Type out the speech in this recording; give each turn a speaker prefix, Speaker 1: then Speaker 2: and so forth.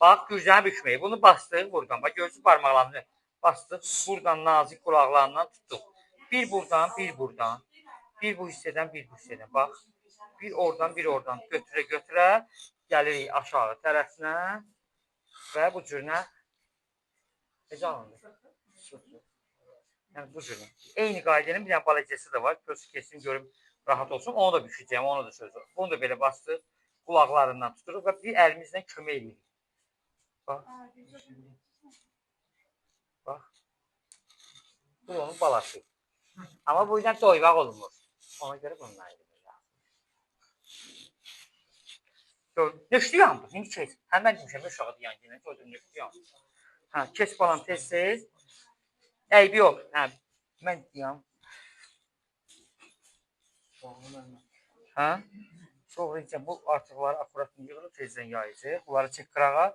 Speaker 1: Bax, gürzəni bükməyi. Bunu bastıq buradan. Bax, görürsünüz barmaqlarını bastıq. Buradan nazik qulaqlarından tutduq. Bir buradan, bir buradan. Bir bu hissədən, bir bu hissədən. Bax. Bir oradan, bir oradan götürə-götürə gəlirik aşağı tərəfinə və bu cürünə necə alınır? Yəni bu cürünə. Eyni qaydanın bir dənə balacası da var. Kös kesim görüm rahat olsun. Onu da bükəcəyəm, onu da söz. Bunu da belə bastıq, qulaqlarından tuturuq və bir əlimizlə kömək eləyirik. Bax. Bax. Bu onun balası. Amma bu ilə doymaq olmur. Ona görə bununla eləmək lazım. Gör, nöşlü yandı. İndi keç. Hə, mən demişəm, uşağı deyən yenə, gördüm, nöşlü yandı. Hə, keç balam tez-tez. Eybi yox. Hə, mən deyəm. Hə? Sonra isə bu artıqları akuratını yığılıb tezdən yayacaq. Bunları çək qırağa.